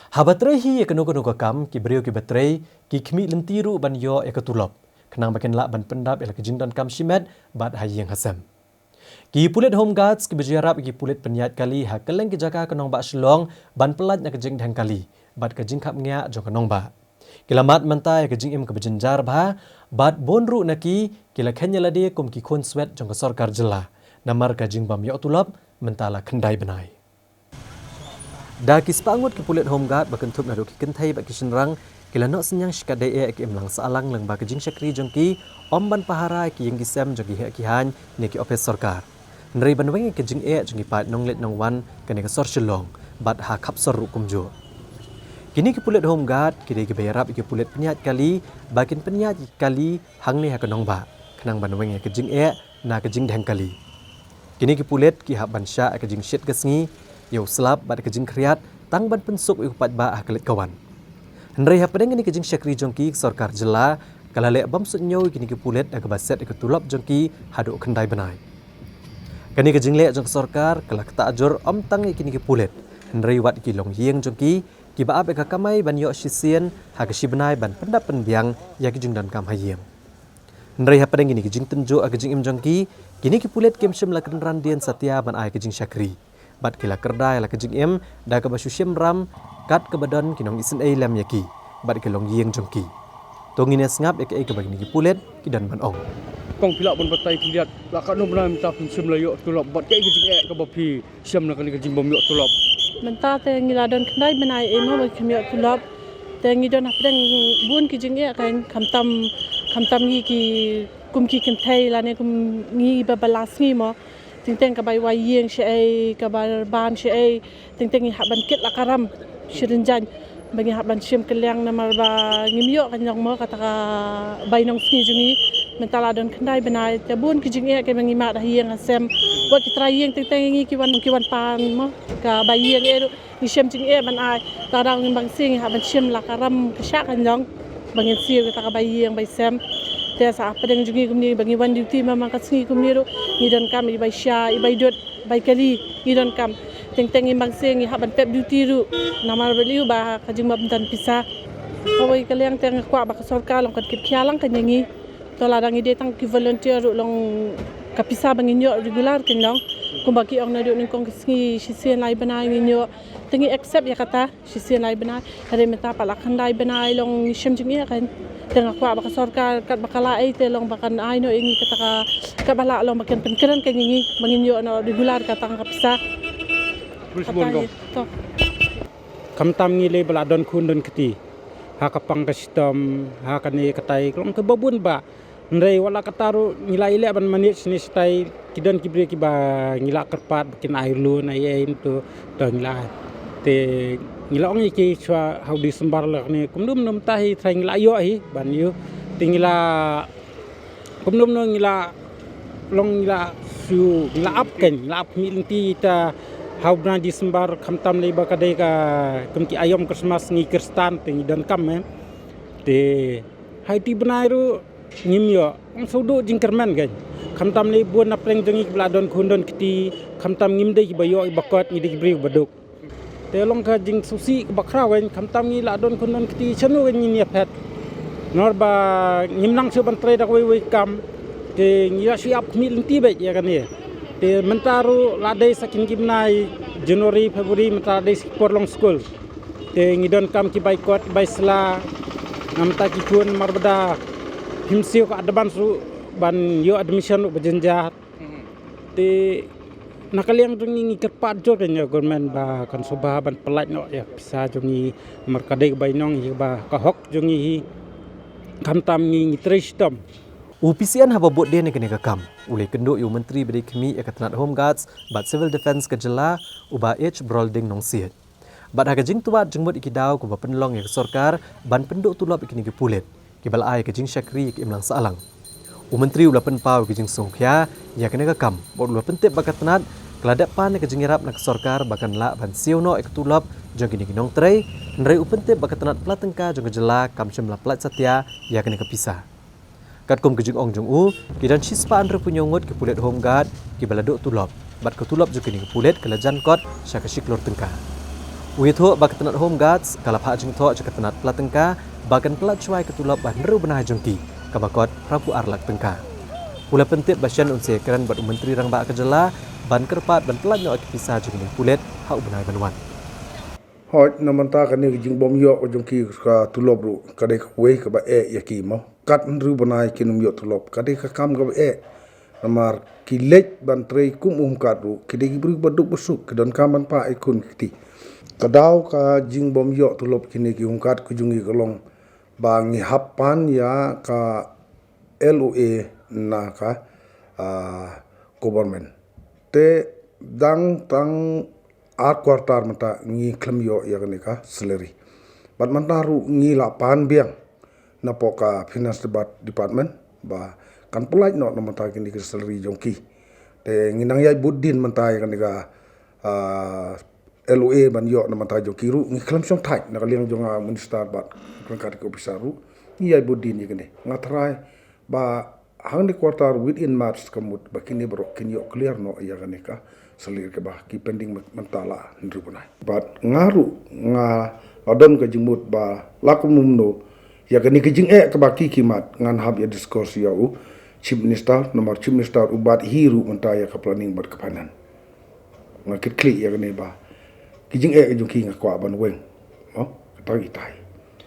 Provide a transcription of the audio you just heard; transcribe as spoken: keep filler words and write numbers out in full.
Haba trei hi ïa kano kano ka kam, ki briew kiba trei ki khmih lynti ruh ban ïoh ïa ka tulop, khnang ba kin lah ban pyndap ïa la ka jingdonkam shimet bad ha ïing ha sem. Ki pulit Home Guards kiba ju ïarap ïa ki pulit pynïaid kali ha kylleng ki jaka ka nongbah Shillong ban pyllait na ka jingdheng kali bad ka jingkhapngiah jong ka nongbah. Ki la mad mynta ïa ka jingim kaba jynjar bha, bad bun ruh na ki, ki la kheiñ ïa lade kum ki khun swet jong ka sorkar jylla, namar ka jingbym ïoh tulop mynta la khyndai bnai. Da ki spah ngut ki pulit Home Guard ba kynthup naduh ki kynthei bad ki shynrang, ki la noh synñiang shikatdei eh ïa ka imlang sahlang lyngba ka jingshakri jong ki, ym ban pahara ïa ki ïing ki sem jong ki heh ki haiñ ne ki ophis sorkar. Hynrei ban weng ïa ka jingeh jong ki paid nongleit nongwan kane ka sor Shillong bad ha khap sor ruh kumjuh. Kine ki pulit Home Guard ki dei kiba ïarap ïa ki pulit pynïaid kali ba kin pynïaid ïa ki kali hangne ha ka nongbah, khnang ban weng ïa ka jingeh na ka jingdheng kali. Kine ki pulit ki hap ban shah ïa ka jingshit ka sngi, ïa u slap bad ka jingkhriat, tang ban pynsuk ïa u paidbah ha ka leit ka wan. Hynrei hapdeng kane ka jingshakri jong ki, ka sorkar jylla ka la leh bym suidñiew ïa kine ki pulit da kaba set ïa ka tulop jong ki haduh khyndai bnai. Kane ka jingleh jong ka sorkar ka la ktah jur ym tang ïa kine ki pulit, hynrei wat ïa ki longïing jong ki, kiba ap ïa ka kamai ban ïoh shisien ha ka shi bnai ban pyndap pynbiang ïa ki jingdonkam ha ïing. Hynrei hapdeng kine ki jingtynjuh ha ka jingim jong ki, kine ki pulit kim shym la kynran dien satia ban ai ka jingshakri, bad ki la kyrda ïa la ka jingim da kaba shu shim ram kat kaba don ki nongisynei lem ïa ki bad ki longïing jong ki. To ngin ïa sngap ïa kaei kaba kine ki pulit ki don ban ong. Kong, phi lah ban batai khyndiat, la katno bnai mynta phim shym la ïoh tulop, bad kaei ka jingeh kaba phi shem na kane ka jingbym ïoh tulop? Mynta te ngi la don khyndai bnai ei mo ba phim ïoh tulop. Te ngi don hapdeng bun ki jingeh, kan, khamtam, khamtam ngi ki, kum ki kynthei lane kum ngi ba, ba la sngi mo. Teng teng kaba wai ïing shaei, kaba bam shaei, teng teng ngi hap ban kit la ka ram shi rynjang ba ngi hap ban shim kylliang namar ba ngim ïoh ka nyong mo kata ka bainong sngi jong ngi. Mynta la don khyndai bnai, te bun ki jingeh kiba ngi mad ha ïing ha sem. Wat ki trai ïing teng teng ngi ki wan, ki wan pan mo ka bai ïing eh ruh ngi shem jingeh ban ai. Te lada ngim bang siew ngi hap ban shim la ka ram ka shah ka nyong ba ngin siew kata ka bai ïing bai sem. Te sa hapdeng jong ngi kumne ba ngi wan duty ma, ma ka sngi kumne ruh ngi donkam i bai sha, i bai dud, bai kali, ngi donkam. Teng teng ngim bang siew ngi hap ban pep duty ruh namar ba lei ba ka jingbym don pisa. Kawei ka liang te nga kwah ba ka sorkar long kan kit khia lang kan ïa ngi. To lada ngi dei tang ki volunteer ruh long ka pisa ba ngin ïoh regular kan long. Kumba ki ong naduh nyngkong ki sngi shisien lai bnai ngin ïoh. Te ngi accept ïa kata. Shisien lai bnai, hynrei mynta pat la khyndai bnai long ngi shem jingeh kan. Te nga kwah ba ka sorkar katba ka lah ei te long ba kan ai noh ïa ngi kata ka, katba lah long ba kan pynkren kan ïa ngi ba ngin ïoh noh regular kata ka pisa. Kata ïa to. Khamtam ngi lei ba la don khun don kti ha ka pang ka shitom, ha kane katai long kaba bun ba. Hynrei wat la katta ruh ngi la ïaleh ban manage ne shatai, ki don ki briew kiba ngi la kyrpad ba kin ai loan ai ei to, to ngi la. Te ngi la ong ïa ki shuwa ha u December la kane, kumno kumno mynta hi trai ngi la ïoh hi ban ïoh. Te ngi la, kumno kumno ngi la long ngi la shu, ngi la ap kan, ngi la ap mih lynti ta ha u bnai December, khamtam lei ba ka dei ka kum ki aïom Christmas ngi Khristan te ngi donkam eh. Te ha iti bnai ruh ngim ïoh, ong shu duh jingkyrmen kan. Khamtam lei bun na pdeng jong ngi kiba la don khun don kti, khamtam ngim dei kiba ïoh kiba kot, ngi dei ki briew ba duk. Te long ka jingsngewsih kaba khraw kan, khamtam ngi la don khun don kti, shano kan ngin ïa phet. Namar ba ngim nang shuh ban trei da kawei wei kam. Te ngi la shu ïap khmih lynti beit ïa kane. Te mynta ruh la dei sa kine ki bnai January, February, mynta la dei sa ki por long skul. Te ngi donkam ki bai kot, ki bai sla. Namar ta ki khun mar ba da phim siew ka advance ruh ban ïoh admission ruh ba jynjar. Te na ka liang jong ngi ngi kyrpad jur ïa government ba kan sngewbha ban pyllait noh ïa pisa jong ngi, namar ka dei ka bainong hi ba ka hok jong ngi hi. Khamtam ngi ngi trei shitom. U P C N haba bud dien ïa kane ka kam u la ïakynduh ïa u Myntri ba dei khmih ïa ka tnat Home Guards bad Civil Defence ka jylla, u Bah H Brolding Nongsiej. Bad ha ka jingtwad jingmut ïa ki daw kiba pynlong ïa ka sorkar ban pynduh tulop ïa kine ki pulit kiba la ai ïa ka jingshakri ïa ka imlang sahlang, u Myntri u la pynpaw ïa ka jingsngewkhia ïa kane ka kam bad u la pyntip ba ka tnat ka la dep pan ïa ka jingïarap na ka sorkar ba kan lah ban siew noh ïa ka tulop jong kine ki nongtrei, hynrei u pyntip ba ka tnat pla tyngka jong ka jylla kam shym la pyllait satia ïa kane ka pisa. Katkum ka jingong jong u, ki don shispah hynriewphew hynñiew ngut ki pulit Home Guard kiba la duh tulop, bad ka tulop jong kine ki pulit ka la jan kot sha ka shi klur tyngka. U ïathuh ba ka tnat Home Guards ka la phah jingthoh sha ka tnat pla tyngka ba kan pyllait shuwa ïa ka tulop ba hynriew bnai jong ki, kaba kot phra phew ar lak tyngka. U la pyntip ba shen un sa ïakren bad u Myntri Rangbah ka jylla ban kyrpad ban pyllait noh ïa ki pisa jong ki pulit ha u bnai ban wan. Hooid, na mynta kane ka jingbym ïoh ka jong ki ka tulop ruh ka dei kawei kaba eh ïa ki mo. Kat hynriew bnai kin ym ïoh tulop ka dei ka kam kaba eh. Namar ki leit ban trei kum u Home Guard ruh ki dei ki briew ba duk ba suk, ki donkam ban pah ïa ki khun ki kti. Ka daw ka jingbym ïoh tulop kine ki Home Guard ka jong ngi ka long ba ngi hap pan ïa ka L O A na ka, ah, government. Te dang tang ar quarter mynta ngi khlem ïoh ïa kane ka salary. Bad mynta ruh ngi la pan biang napoh ka Finance Depart-, Department ba kan pyllait noh na mynta kine ki salary jong ki. Te ngi nang ïaid bud dien mynta ïa kane ka, ah, L O A ban ïoh na mynta jong ki ruh ngi khlem shong thait na ka liang jong nga Minister bad ryngkat ki officer ruh ngi ïaid bud dien ïa kane. Nga tharai ba hangne quarter within March ka mut ba kine baroh kin ïoh clear noh ïa kane ka salary kaba ki pending mynta la hynriew bnai. Bad nga ruh nga la don ka jingmut ba la kumno ïa kane ka jingeh kaba ki ki mad ngan hap ïa discuss ïa u Chief Minister, namar Chief Minister u bat hi ruh mynta ïa ka planning bad ka finance. Nga kit khlieh ïa kane ba ki jingeh ka jong ki nga kwah ban weng. Mo, kata ïa tai.